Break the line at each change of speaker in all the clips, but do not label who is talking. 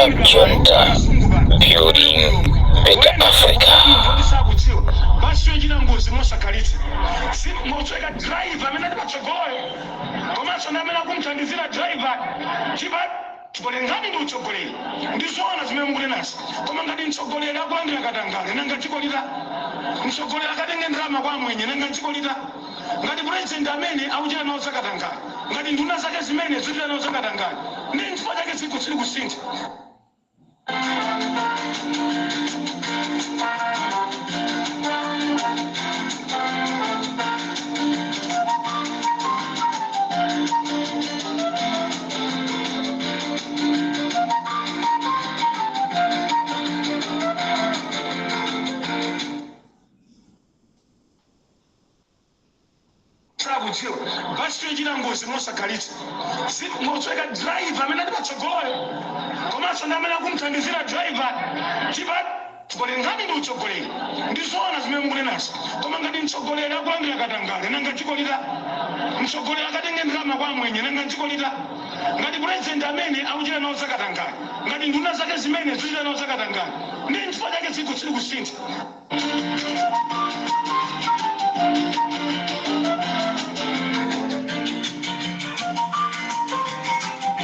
Cab Junta, building better Africa.
Sakudziwa basi yochita ngozi mosakhalitsa motsweka driver amene ali patsogoloyo komanso ndi amene akumthandizira driver chipa tsogoleri. Ndi utsogoleri, ndizoona zimene mukunenazi, koma ngati mtsogoleri akulandira katangale, nanga dziko lita? Mtsogoleri akatenge ndalama kwa amwenye, nanga dziko lita? Ngati president amene akuchita nawo zakatangale, ngati nduna zake zimene zikuchita nawo zakatangale, ndi nchifukwa chake dziko sili kusintha. Sakudziwa basi yochita ngozi mosakhalitsa motsweka driver amene ali patsogoloyo komanso ndi amene akumthandizira driver chipa tsogoleri. Nkhani ndi utsogoleri, ndizoona zimene mukunenazi, koma ngati mtsogoleri akulandira katangale, nanga dziko lita? Mtsogoleri akatenge ndalama kwa amwenye, nanga dziko lita? Ngati president amene akuchita nawo zakatangale, ngati nduna zake zimene zikuchita nawo zakatangale, ndi nchifukwa chake dziko sili kusintha.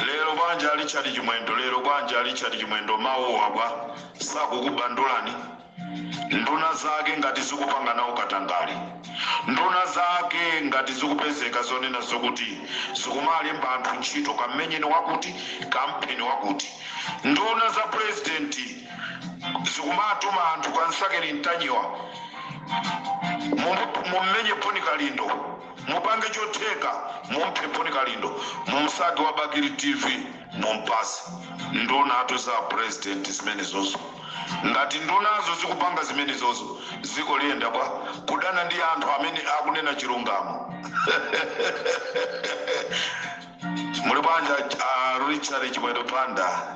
Lero bwanja Richard Chimwendo, lero bwanja Richard Chimwendo, mawu abwa sakukubandulani. Nduna zake ngati zikupanga nawo katangale, nduna zake ngati zikupezeka zonena zokuti zikumalemba anthu ntchito, kammenyeni wakuti, kampeni wakuti, nduna za president zikumatuma anthu, kansakeni Mtanyiwa, mummenye Bon Kalindo, mupange chotheka mumphe Bon Kalindo, mumsake wa Bakili TV mumpase. Ndunatu za president zimenezozo, ngati ndunazo zikupanga zimenezozo, ziko liyenda bwa? Kudana ndi anthu amene akunena chilungamo. Muli bwanja, Richard Chimwendo Banda?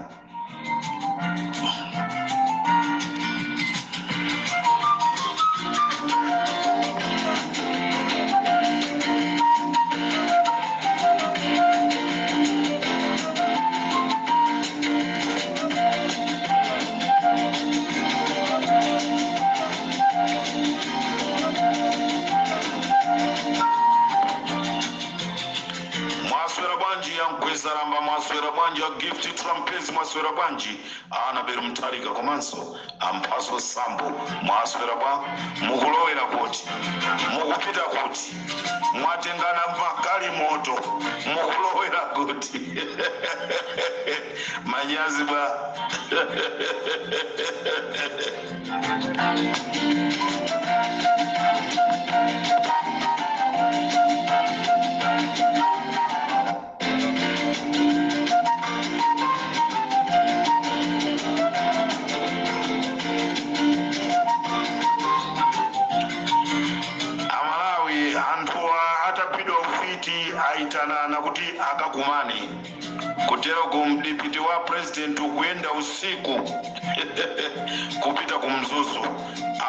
Mwaswera bwanji ya Mkwezaramba? Mwaswera bwanji ya Gift Trapence? Mwaswera bwanji Anabel Mtalika komanso Amphaso Sambo? Mwaswera bwa? Mukulowera kuti? Mukupita kuti? Mwatengana magalimoto, mukulowera kuti? Manyazi bwa? Amalawi, anthuwa ataphidwa ufiti ayitanana kuti akakumane kutero ku mdipiti wa president ukuyenda usiku kupita ku Mzuzu,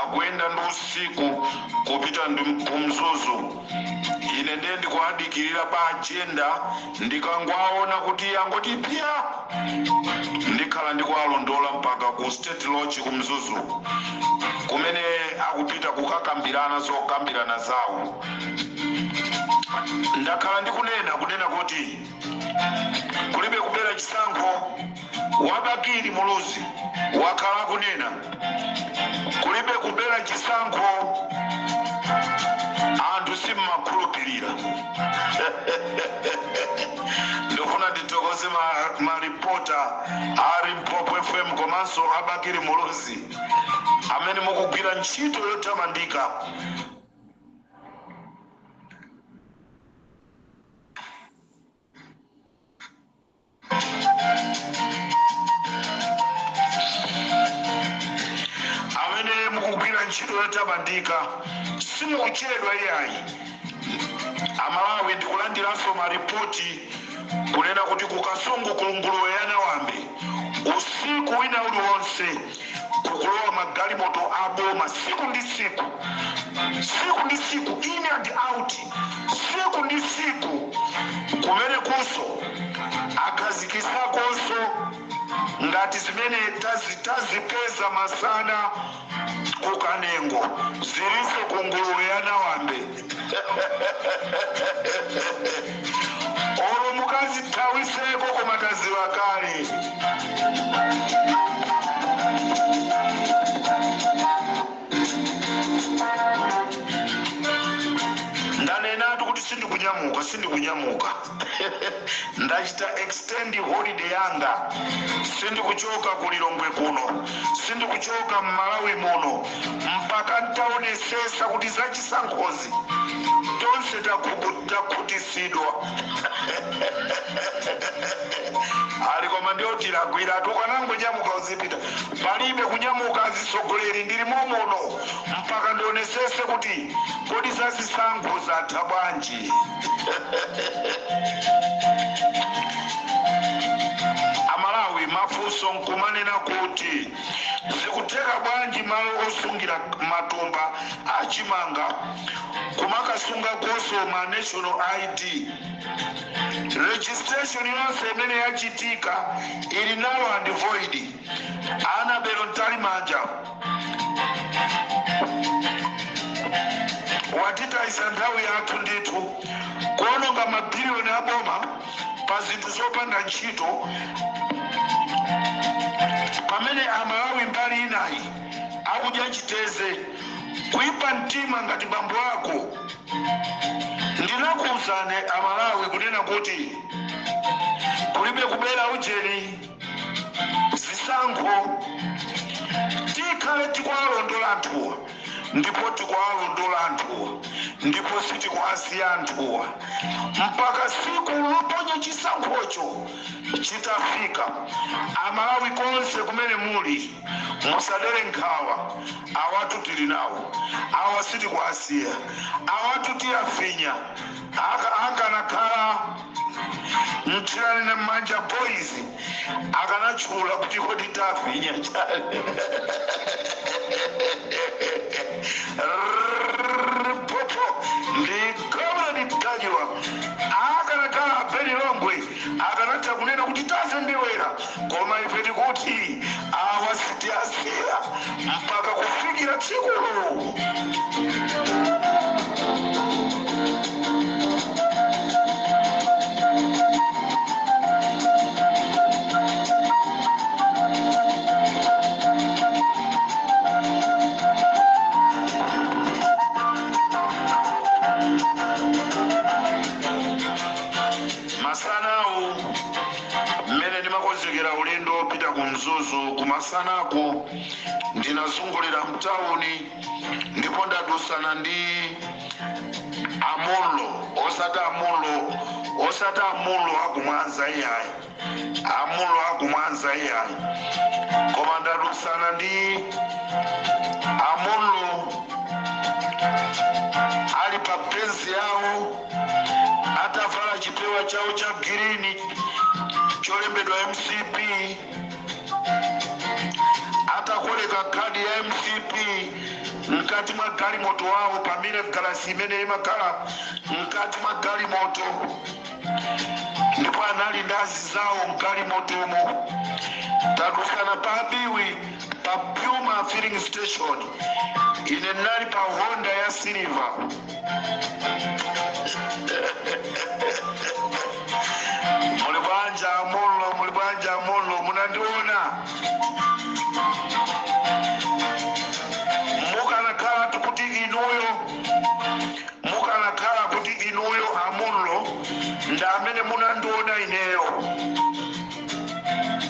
akuyenda ndi usiku kupita ndi ku Mzuzu. Ine ndiye ndikuadikirira pa agenda, ndikangwaona kuti angoti pya, ndikhala ndikuwalondola mpaka ku State Lodge ku Mzuzu kumene akupita kukakambirana zokambirana zawo. Ndakhala ndikunena kunena kuti kulibe kubera chisankho. Wabakili Muluzi wakhala kunena kulibe kubera chisankho, anthu simmakhulupirira. Ndikufuna ndithokoze maripota a Limpopo FM komanso abakili Muluzi amene mukugwira ntchito yotamandika. Amene mukugwira ntchito yotamandika, simukuchedwa iyayi. Amalawi, ndikulandiranso maripoti kunena kuti kuKasungu, ku Nguluwe Yanawambe, usiku wina uliwonse kukulowa magalimoto aboma siku ndi siku, siku ndi siku, in and out, siku ndi siku. Kumene kuso akhazikisakonso ngati Ngati zimene tazipeza masana kukanengo, zilinso ku nguluwe ya Nawambe. Olo mukazithawiseko, koma taziwa kale. Ndanenatu kuti sindikunyamuka, sindikunyamuka. Ndachita extend holiday yanga. Sindikuchoka ku Lilongwe kuno, sindikuchoka m'Malawi muno mpaka ntaonesesa kuti zachisankhozi tonse takhutisidwa. Ali koma ndiyo tilagwira, tukanangonyamuka uzipita. Palibe kunyamuka, azisogoleri, ndili momuno mpaka ndionesese kuti kodi zazisankho zatha bwanji. Amalawi, mafunso nkumanena kuti zikutheka bwanji malo osungira matumba achimanga kumakasunga koso ma national ID? Registration yonse imene yachitika ili null and void. Annabel Mtalimanja watitayisa nthawi yathu ndithu, kuononga mabiliyoni aboma pa zinthu zopanda ntchito, pamene Amalawi mbali inayi akudya chiteze. Kuipa mtima ngati bambo ako. Ndinakuwuzani Amalawi kunena kuti kulibe kubera ujeni zisankho. Tikhale tikuwalondola anthuwa, ndipo tikuwalondola anthuwa, ndipo sitikuwasiya anthuwa mpaka siku loponya chisankhocho chitafika. Amalawi konse kumene muli, musadere nkhawa. Awatu tili nawo, awa sitikuwasiya, awatu tiyafinya. Akanakhala mthirani na mmanja boys, akanatchula kuti kodi tafinya chani. Popo ndi Comrade Mtanyiwa. Akanakhala Beni Longwe, akanatha kunena kuti tazembewera, koma ife tikuti awa sitiyasiya mpaka kufikira tsikulo. Masanawu mmene ndimakonzekera ulendo wopita ku Mzuzu, kumasanaku ndinazungulira mtawuni ndipo ndadusana ndi Amulo, osati Amulo, osati Amulo akumwanza iyayi, Amulo akumwanza iyayi, koma ndadusana ndi Amulo ali pa Benz yawo, atavala chipewa chawo cha green cholembedwa MCP, atakoleka kadi ya MCP mkati mwa galimoto wawo, pamene galasi imene imakhala mkati mwa galimoto, ndipo anali ndazi zawo mgalimotomo. Tadusana pa Biwi, pa Puma filling station. Ine ndinali pa Honda ya silver. Muli bwanja Amulo? Muli bwanja Amulo? Munandiona? Mukanakhala kuti inuyo, mukanakhala kuti inuyo Amulo ndi amene munandiona ineyo,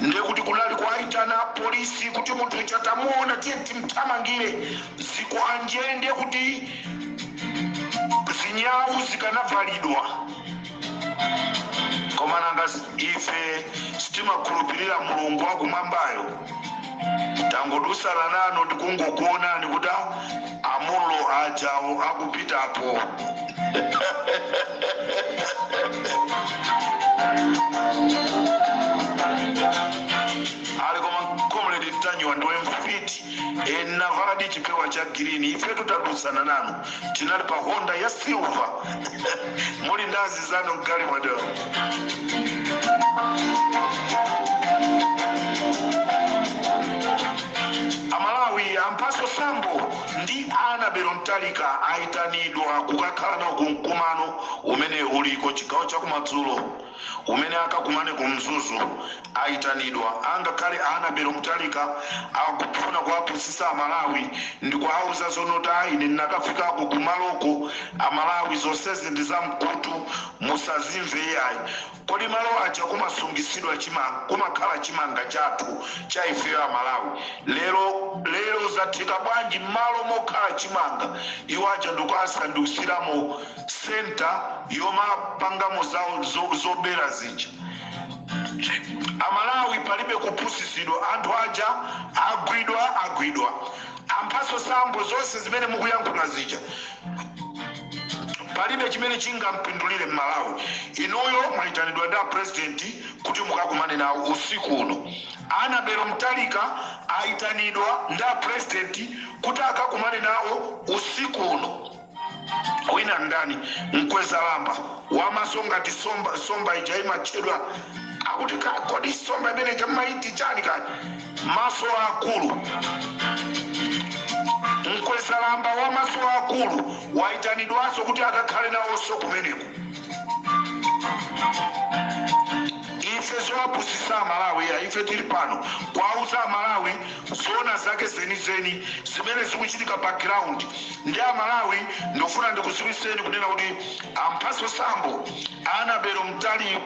ndekuti kunali kuaitana polisi kuti munthu chatamuona, tiye timthamangire zikwanje. Ndiye kuti zinyawu zikanavalidwa. Koma nanga ife sitimakhulupirira Mulungu wakumwambayo? Tangodusana nanu ndikungokuonani kuti Amulo ajawo akupitapo. Ali koma Comrade Mtanyiwa ndiwe mfiti. E, navaladi chipewa cha green. Ife tutadusana nanu, tinali pa Honda ya silver, muli ndazi zanu mgalimoto. Amphaso Sambo ndi Annabel Mtalika ayitanidwa kukakhala nawo kumkumano umene uliko chigawo chakumadzulo, umene akakumane ku Mzuzu. Ayitanidwa. Angakhale Annabel Mtalika akufuna kuwapusisa Amalawi ndi kuwauza zonoti ayi, ine ndinakafikako kumaloko, Amalawi, zonsezi ndi zamkutu, musazimve iyayi. Kodi malo aja kumasungisidwa chimanga, kumakhala chimanga chathu cha ifeyo Amalawi, lero lero zatheka bwanji malo mokhala chimanga iwo aja ndikuasandukisiramo center yomapangamo zawo zobera zija? Amalawi, palibe kupusisidwa. Anthu aja agwidwa, agwidwa. Amphaso Sambo, zonse zimene mukuyankhula zija palibe chimene chingampindulire Mmalawi. Inuyo mwayitanidwa ndi a president kuti mukakumane nawo usiku uno. Annabel Mtalika ayitanidwa ndi a president kuti akakumane nawo usiku uno. Wina ndani? Mkwezalamba wamaso ngati somba, somba ija imatchedwa akuti kodi somba imene ija mmaiti chani kani? Maso akulu. Mkwezalamba wamaso akulu wayitanidwanso kuti akakhale nawonso kumeneko. Ife zowapusisa Amalawi ya, ife tili pano kuwauza Amalawi zoona zake zenizeni zimene zikuchitika pa ground. Ndi Amalawi, ndikufuna ndikuziwiseni kunena kuti Amphaso Sambo, Annabel Mtali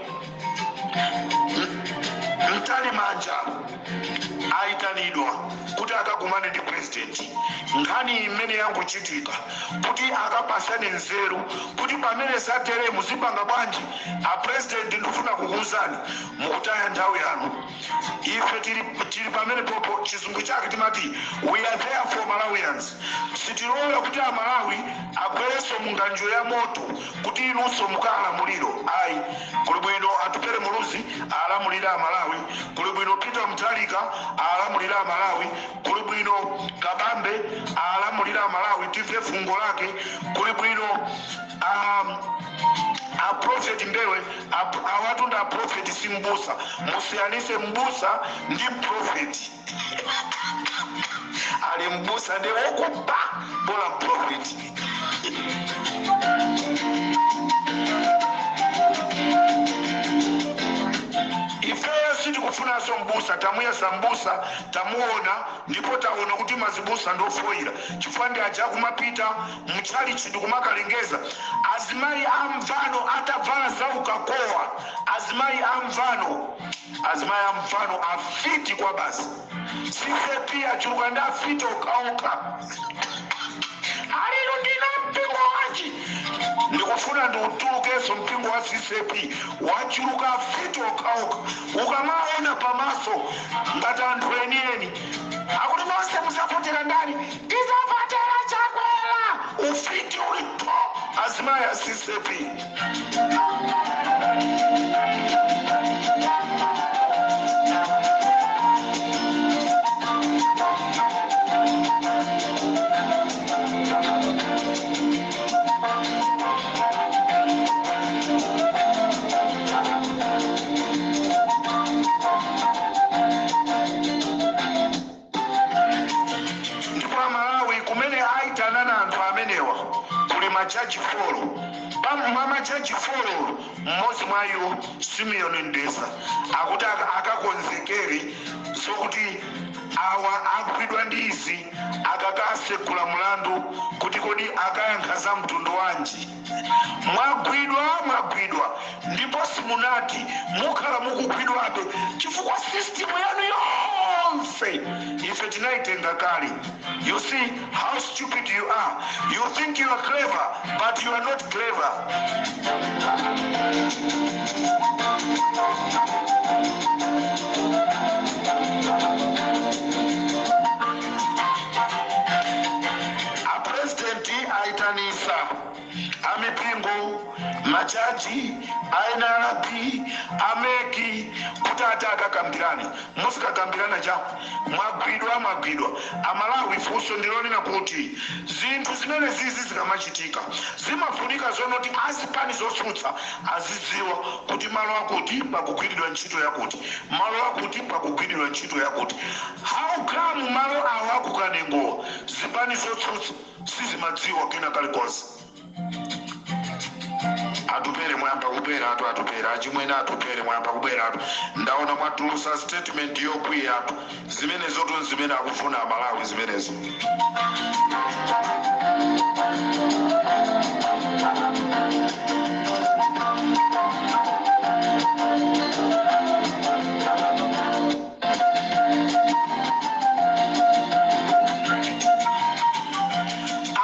Manja ayitanidwa kuti akakumane ndi president. Nkhani imene yangochitika kuti akapasane nzeru kuti pamene zatere muzipanga bwanji. A president, ndikufuna kukuwuzani, mukutaya nthawi yanu. Ife tili pamene popo. Chizungu chake timati we are there for Malawians. Sitilola kuti Amalawi agwerenso mu nganjo ya moto kuti inunso mukalamuliro, ayi. Kuli bwino Atupere Muluzi alamulire Amalawi, kuli bwino Peter Mutharika alamulire Amalawi, kuli bwino Kabambe alamulire Amalawi, timve fungo lake, kuli bwino a Prophet Mbewe. Awatu ndi a prophet, si mbusa. Musiyanise mbusa ndi prophet. Ali mbusa ndi wokuba, bola prophet. Ifeyo sitikufunanso mbusa. Tamuyesa mbusa, tamuona, ndipo taona kuti mazibusa ndofoyira, chifukwa ndi aja kumapita mutchalichi ndikumakalengeza azimayi amvano atavala zaukakowa. Azimayi amvano, azimayi amvano, afiti kwa basi. CCAP achuluka ndi afiti okhaokha. Alero ndina mpingo wanji? Ndikufuna ndiutulukenso mpingo wa CCAP. Wachuluka afiti okhaokha, ukamaona pamaso ngati anthu enieni. Akuti nonse muzavotera ndani? Tizavotera Chakwera. Ufiti ulipo, azimayi a CCAP. Ndipo Amalawi, kumene ayitanana anthu amenewa kuli majaji four. Mwa majaji four, mmodzi mwa iwo Simeon Ndesa, akuti akakonzekere zokuti awa agwidwa ndi izi, akakasekula mlandu kuti kodi akayankha za mtundu wanji. Mwagwidwa, mwagwidwa, ndipo simunati, mukhala mukugwidwabe, chifukwa system yanu yonse ife tinayitenga kale. You see how stupid you are? You think you are clever, but you are not clever. A president ayitanisa amipingo. Majaji a NRB, a MEC, kuti ati akakambirane. Musikakambirana cha mwagwidwa, mwagwidwa. Amalawi, funso ndilonena kuti zinthu zimene zizi zikamachitika zimafunika zonoti azipani zotsutsa azidziwa kuti malo akuti pakugwiridwa ntchito yakuti, malo akuti pakugwiridwa ntchito yakuti. How come malo awo akukanengowa zipani zotsutsa sizimadziwa kena kalikonse? Atupere, mwayamba kubera atu. Atupere, achimwene, atupere, mwayamba kubera atu. Ndaona mwatulusa statement yokwiya atu. Zimenezo tu zimene akufuna Amalawi zimenezo.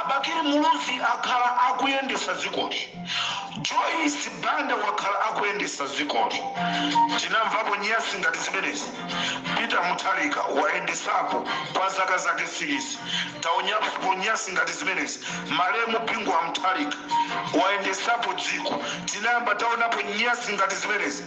Abakiri Muluzi akhala akuyendesa dzikoli, Joyce Banda wakhala akuyendesa dzikoli. Tinamvapo nyasi ngati zimenezi? Peter Mutharika wayendesapo kwa zaka zake 6, taonyapo nyasi ngati zimenezi? Malemu Bingu wa Mutharika wayendesapo dziko, tinayamba taonapo nyasi ngati zimenezi?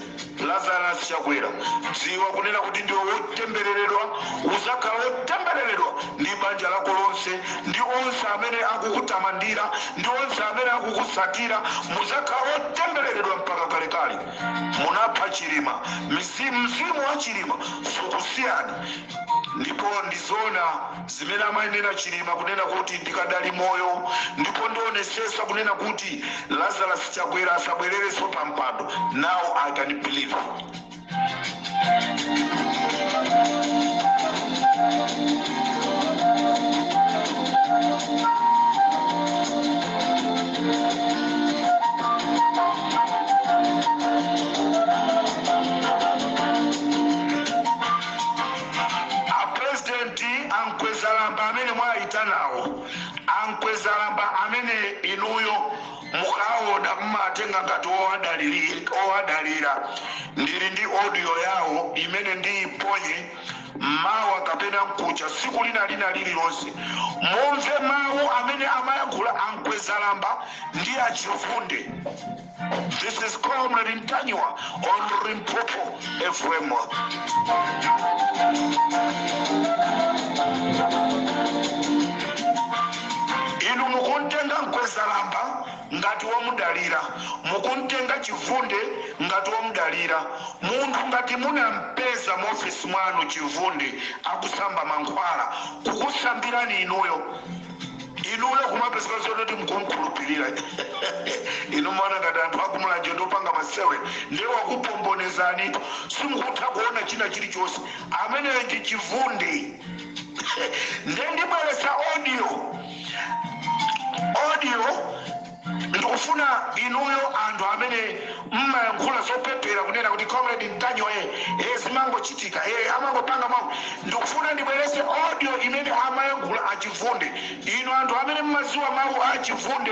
Lazarus Chakwera, dziwa kunena kuti ndiwe wotembereredwa, uzakhala wotembereredwa ndi banja lako lonse, ndi onse amene akukutamandira, ndi onse amene akukutsatira. Muzakhala wotembereredwa mpaka kalekale. Munapha Chilima, mzimu wa Chilima sukusiyani. Ndipo ndizona zimene amayenera Chilima kunena kuti ndikadali moyo ndipo ndionesesa kunena kuti Lazarus Chakwera asabwererenso pa mpando. Now I can believe. Apresidenti, ankwezalamba amene mwayitanawo, ankwezalamba amene inuyo mukaona mmatenga ngati owadalira, ndili ndi audio yawo imene ndiyiponye mawa kapena mkucha, siku lina lina lililonse, mumve mawu amene amayankhula ankwezalamba ndi achifunde. This is Comrade Ntanyiwa on Limpopo FM. Inu mukuntenga Mkwezalamba ngati womudalira, mukuntenga Chivunde ngati womudalira. Munthu ngati munampeza muofisi mwanu Chivunde akusamba mankhwala, kukusambirani inuyo, inuyo kumapezeka zototi mukumkhulupirira. Inu mwana ngati anthu akumulanje ndopanga masewe, ndiye wakupombonezani, simukutha kuona china chilichonse. Ameneyo ndi Chivunde. Nde ndibweretsa audio, audio. Ndikufuna inuyo anthu amene mmayankhula zopepera kunena kuti Comrade Ntanyiwa e zimangochitika, e amangopanga mawu, ndikufuna ndibwerese audio imene amayankhula achivunde. Inu anthu amene mmaziwa mawu achivunde,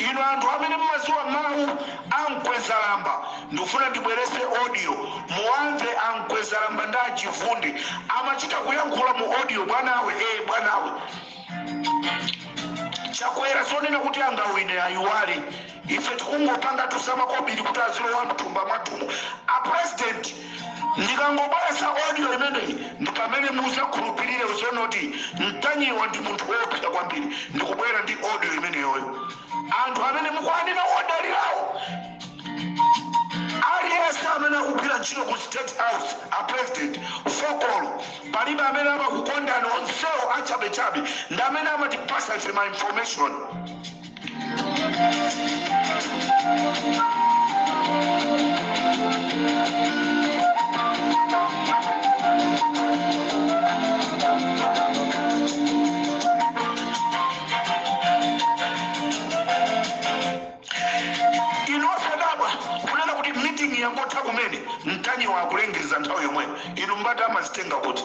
inu anthu amene mmaziwa mawu ankwezalamba, ndikufuna ndibwerese audio muwamve ankwezalamba ndi achivunde amachita kuyankhula mu audio. Bwanawe, e bwanawe Chakwera, zonena kuti angawine ayiwale. Ife tikungopanga tusamakobiri kuti azilowa mthumba mwathumu. Apresident, ndikangobweresa audio imeneyi ndi pamene muzakhulupirire uzonoti Mtanyiwa ndi munthu woopsa kwambiri. Ndikubwera ndi audio imeneyoyo. Anthu amene mukwanena odalirawo, aliyense amene akugwira ntchito ku State House, a president, fokolo, palibe amene amakukondani. Onsewo achabechabe ndi amene amatipasa ife ma information. Inu osadabwa kunena kuti meeting yangotha kumene, Mtanyiwa akulengeza nthawi yomweyo. Inu mbati amazitenga kuti?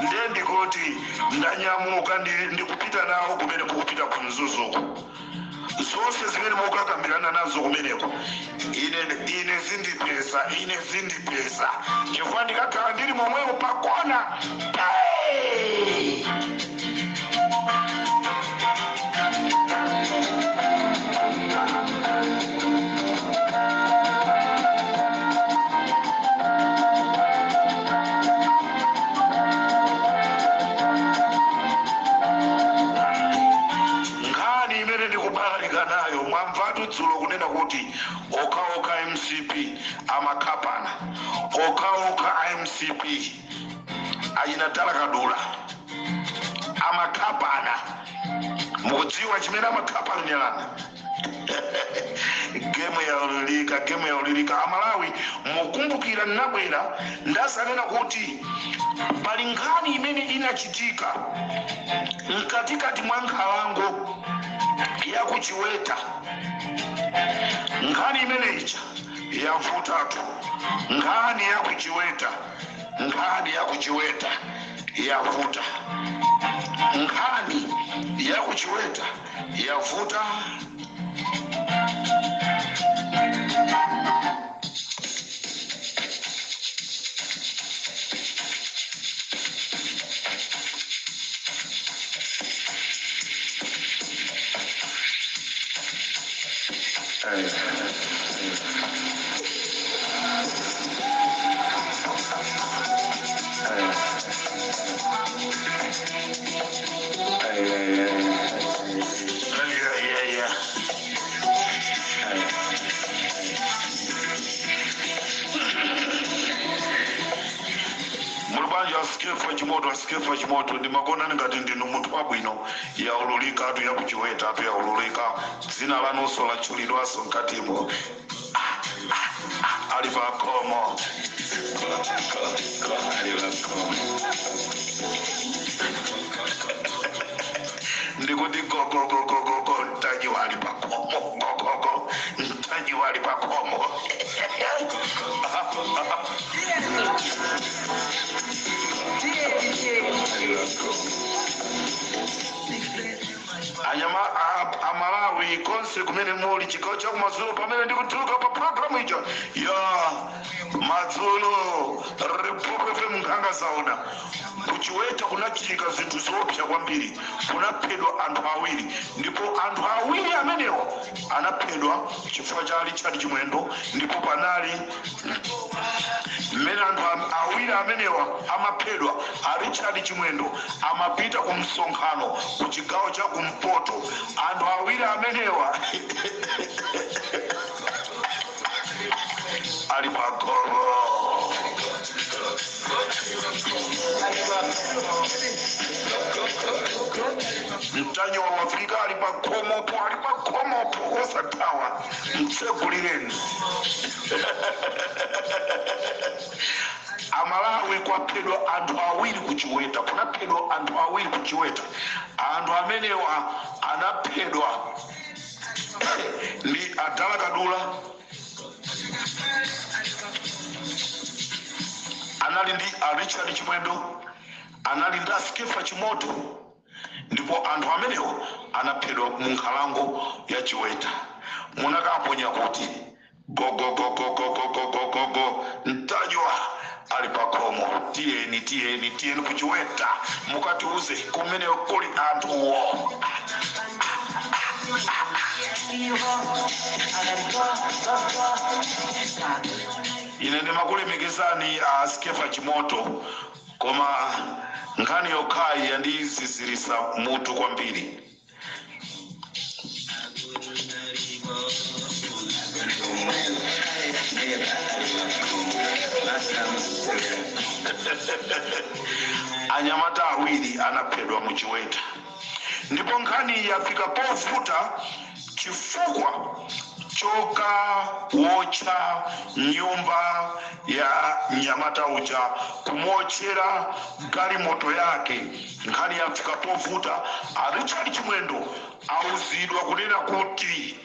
Ndiye ndikuti ndanyamuka, ndikupita nawo kumene mukupita ku Mzuzuku. Zonse zimene mukakambirana nazo kumeneko, ine zindipeza, ine zindipeza, chifukwa ndikakhala ndili momwemo pakona. Hey! Kuti okhaokha MCP amakhapana, okhaokha MCP ayinatala kadula amakhapana. Mukudziwa chimene amakhapanirana? Game yaululika, game yaululika. Amalawi, mukumbukira ndinabwera ndazanena kuti pali nkhani imene inachitika mkatikati mwa nkhalango yakuchiweta. Nkhani imene ija yavutatu. Nkhani yakuchiweta, nkhani yakuchiweta yavuta, nkhani yakuchiweta yavuta. Yeah. Muli bwanji, Asikefa Chimoto? Asikefa Chimoto, ndimakuonani ngati ndinu munthu wabwino. Yaululika atu yakuchiweta atu, yaululika. Dzina lanunso latchulidwanso mkatimo. Ali pakhomo, ali pakhomo. Ndikuti gogogogogogo, Mtanyiwa ali pakhomo, gogogo, Mtanyiwa ali pakhomo. Anyama Amalawi konse kumene muli, chigawo chakumadzulo, pamene ndikutuluka pa programu ija ya madzulo, Limpopo FM, nkhanga zaona. Kuchiweta kunachitika zinthu zoopsa kwambiri. Kunaphedwa anthu awiri, ndipo anthu awiri amenewa anaphedwa chifukwa cha Richard Chimwendo. Ndipo panali mmene anthu awiri amenewa amaphedwa, a Richard Chimwendo amapita ku msonkhano ku chigawo cha kumpoto. Anthu awiri amenewa ali pagolo. Mtanyiwa wafika, ali pakhomopo, ali pakhomopo, osathawa, mtsegulireni. Amalawi, kwaphedwa anthu awiri kuchiweta, kunaphedwa anthu awiri kuchiweta. Anthu amenewa anaphedwa ndi Adala Kadula, anali ndi a Richard Chimwendo, anali ndi Askefa Chimoto. Ndipo anthu amenewa anaphedwa mu nkhalango ya Chiweta. Munakaponya kuti gogogogogogogogogo, Mtanyiwa ali pakhomo. Tiyeni, tiyeni, tiyeni kuchiweta, mukatiuze kumene kuli anthuwo. Ine ndimakulemekezani a Skefa Chimoto, koma nkhani yokhayi yandizizirisa mutu kwambiri. Anyamata awiri anaphedwa muchiweta, ndipo nkhani yafika povuta chifukwa chokawotcha nyumba ya mnyamata uja, kumotchera galimoto yake. Nkhani yafika povuta. A Richard Chimwendo auzidwa kunena kuti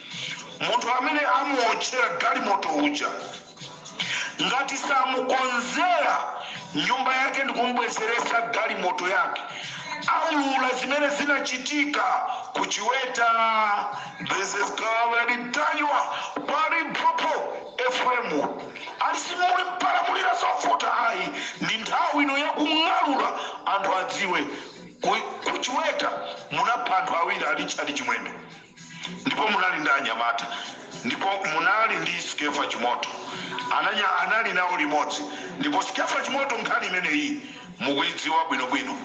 munthu amene amuotchera galimoto uja, ngati samukonzera nyumba yake ndikumubwezeresa galimoto yake, aulula zimene zinachitika kuchiweta. This is Comrade Mtanyiwa pa Limpopo FM. Alisimuli mpalamulira zovuta ayi, ndi nthawi ino yakung'alula, anthu adziwe. Kuchiweta munapha anthu awiri, a Richard Chimwendo, ndipo munali ndi anyamata, ndipo munali ndi Skefa Chimoto, ananya anali nawo limodzi. Ndipo Skefa Chimoto, nkhani imeneyi mukuidziwa bwinobwino.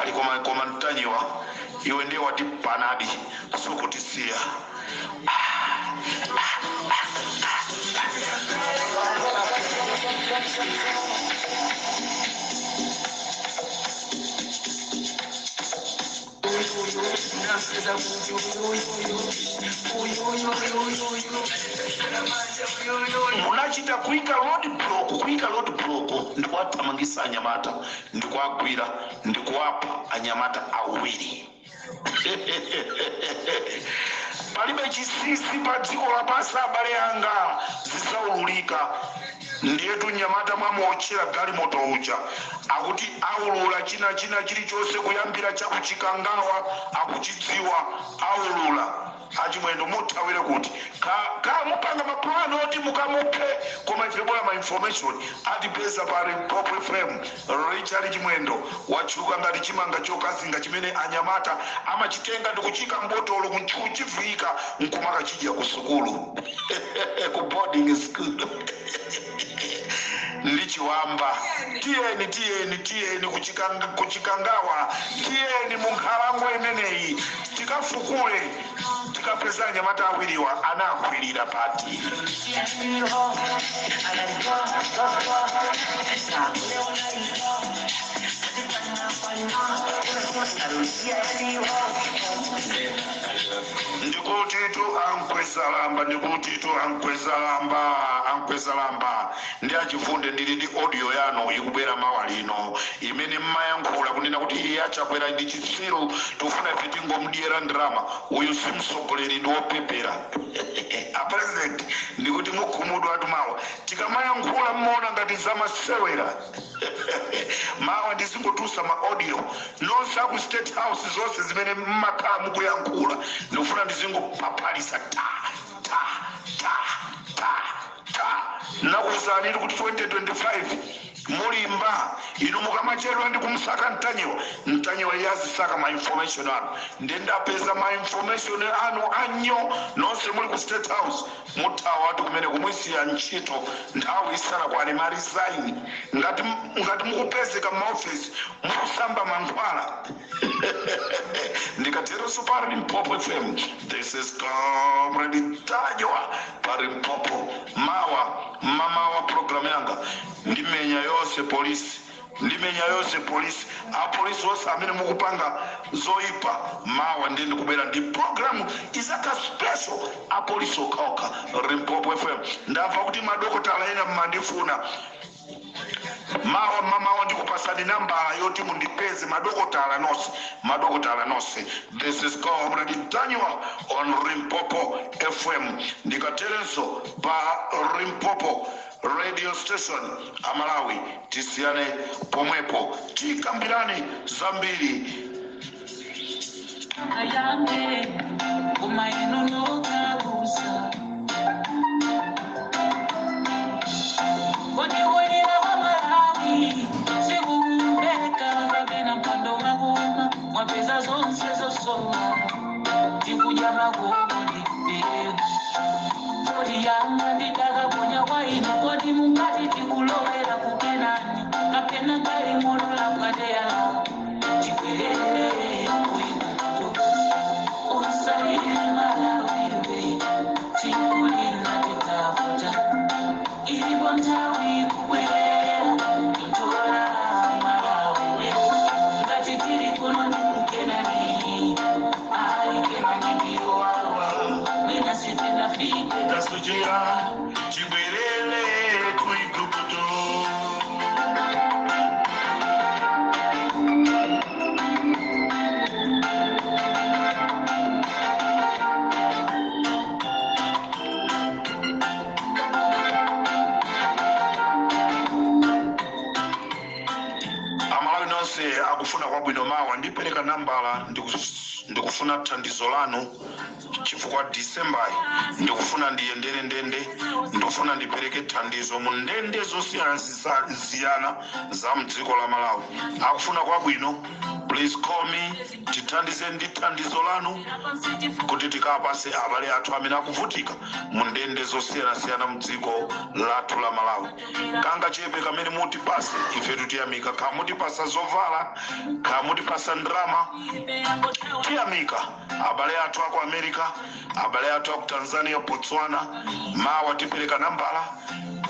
Ali koma, koma Mtanyiwa, iwe ndiye watipanadi, sukutisiya. Munachita kuika road block, kuika road block ndikuwathamangisa anyamata, ndikuwagwira, ndikuwapha anyamata awiri. Palibe chinsinsi pa dziko lapansi, abale anga, zisaululika. Ndiyetu nyamata mwamuotchera galimoto uja akuti aulula china china chilichonse, kuyambira chakuchikangawa akuchidziwa, aulula. Achimwendo, muthawire kuti? Ka mupanga mapulani oti mukamuphe, koma ife bola ma information atipeza pa Limpopo FM. Richard Chimwendo watchuka ngati chimanga chokazinga chimene anyamata amachitenga ndikuchika mbotolo, kuchiviyika, nkumakachidya ku sukulu, ku boarding school, ndi chiwamba. Tiyeni, tiyeni, tiyeni kuchikangawa, tiyeni mu nkhalango imeneyi tikafukule, tikapeza anyamata awiriwa anakwirira pati. Ndikutitu ankwezalamba, ndikutitu ankwezalamba, ankwezalamba ndi achifunde, ndili ndi audio yanu ikubwera mawa lino imene mmayankhula kunena kuti iye achakwera ndi chitsiru, tikufuna ife tingomudyera ndalama, uyu si mtsogoleri, ndi wopepera. A president, ndikuti mukhumudwa atumawa tikamayankhula mmaona ngati zamasewera. Mawa ndizingotulutsa ma audio nonse aku State House, zonse zimene mmakhala mukuyankhula, ndikufuna ndizingopaphalisa ta ta ta ta ta. Nakuwuzani kuti 2025 mulimba inu mukamachedwa ndi kumsaka Mtanyiwa. Mtanyiwa iye azisaka ma information anu, ndiye ndapeza ma information anu anyo nonse muli ku State House. Muthawa atu kumene kumwisiya ntchito nthawi isanakwane, ma resign ngati mukupezeka m'maofisi mukusamba mankhwala. Ndikateronso pa Limpopo FM, this is Comrade Mtanyiwa pa Limpopo. Mawa mamawa program yanga ndimenya yonse polisi, ndimenya yonse polisi, apolisi onse amene mukupanga zoyipa. Mawa ndiye ndikubwera ndi program izaka special, apolisi okhaokha, Limpopo FM. Ndamva kuti madokotala ena mmandifuna. Mawa mamawa ndikupasani nambala yoti mundipeze, madokotala nonse, madokotala nonse. This is Comrade Mtanyiwa on Limpopo FM. Ndikaterenso pa Limpopo Radio Station. Amalawi, tisiyane pomwepo, tikambirane zambiri.
Ayambe kumainonoka busa kodikulira kwa Malawi sikumbeka kapena mpando wakuma mwapeza zonse zosowa tikuja magogo ndipeu kodi yanga nditakaponya kwaino kodi mukati tikulowera kukenani kapena kalimolola bwateya chibwerere kuiguto usalile Malawiwe tikulina titafuta ilipo nthawi kubwerera kutola Malawiwe ngati tili kuno ndikukenani ayi kenani ndiyo wawa mwina sitinafike.
Tasochera, tibwerere kuigubuto. Amalawi nonse akufuna kwabwino, mawa ndipereka nambala, ndikufuna thandizo lanu chifukwa Disembayi ndikufuna ndiyendere ndende, ndikufuna ndipereke thandizo mu ndende zosiyanasiyana za mdziko la Malawi. Akufuna kwabwino, please call me, tithandize ndi thandizo lanu kuti tikapase abale athu amene akuvutika mu ndende zosiyanasiyana mdziko lathu la Malawi. Kanga chepe kamene mutipase, ife tutiyamika. Kha mutipasa zovala. zovala, kaya mutipasa ndalama, tiyamika. Abale athu aku America, abale athu aku Tanzania, Botswana, mawa tipereka nambala,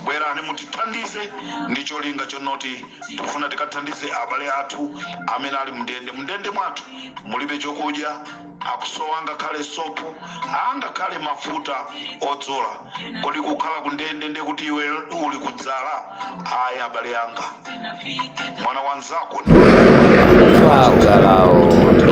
bwerani mutithandize ndi cholinga chonoti tifuna tikathandize abale athu amene ali mndende. Mndende mwathu mulibe chokudya, akusowa ngakhale sopo, angakhale mafuta odzola. Kodi kukhala kundende ndi kuti iwe uli kudzala? Ayi, abale anga, mwana wanzako.
Twagalaoni.